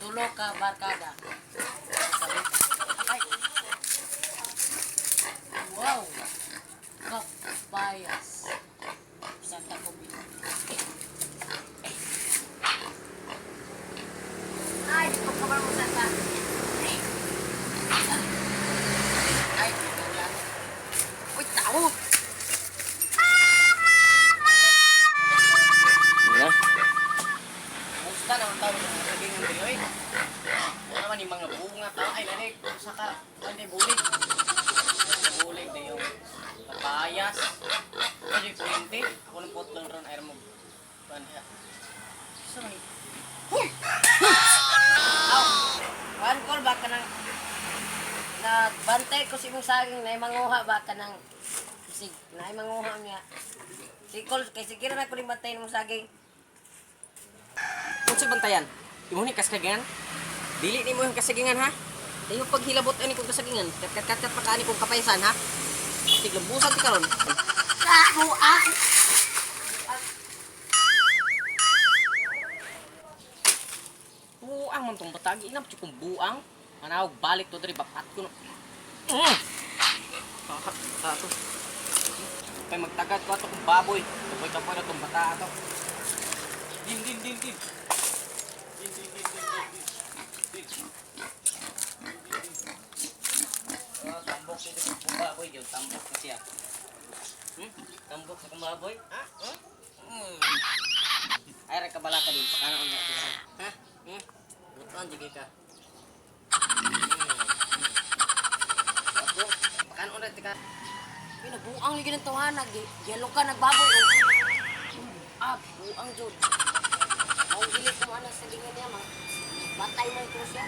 Tulo ka barkada. Sabi. Ay. Wow. Kapayas. Santa Comida. Ay, di ko kabar mo Santa. Ay. Ay, di ko lang. Uy, tao! Na. Musta na ang tao ng naging diri oy. Wala naman yung mga bunga tao ay lanig usa ka ay bulig. Bulig na yung papayas. Ay kuryente. Ako nang putol ron ay mo. Pan ha. Sa man. Huy! Aw, kuan ko ba ka nang nagbantay ko sa imong saging na manguha ba ka nang sig na manguha niya. Sikol kay sige ra na ko ning bantay imong saging. Unsa bantayan? Imo ni kasagingan? Dili nimo yung kasagingan ha? Dayo paghilabot ani kong kasagingan. Kat kat kat kat pa kaani kong kapaysan ha? Tiglambusan ti karon. Ako ah. Buang man tong batagi inam kong buang. Manawag balik to diri bapat ko no. Mm. Kakat ta to. Kay magtagad ko ato kong baboy. Kapoy kapoy na tong bata ato. Din din din din. Din din din din din. Din. Oh, tambok dito sa kong baboy, gyud tambok na siya. Tambok sa kong baboy? Ha? Hmm? Hmm. Ay ra kabala ka din pakanaon na ha. Ha? Hmm? Butuan jud kay ka. Ako, pakanaon ra tika. Uy, nabuang lagi ng tawhana. Yelo ka nagbaboy. Oh. Ah, buang jud. Mao dili ko ana sa lingon niya, mang. Batay man ko siya.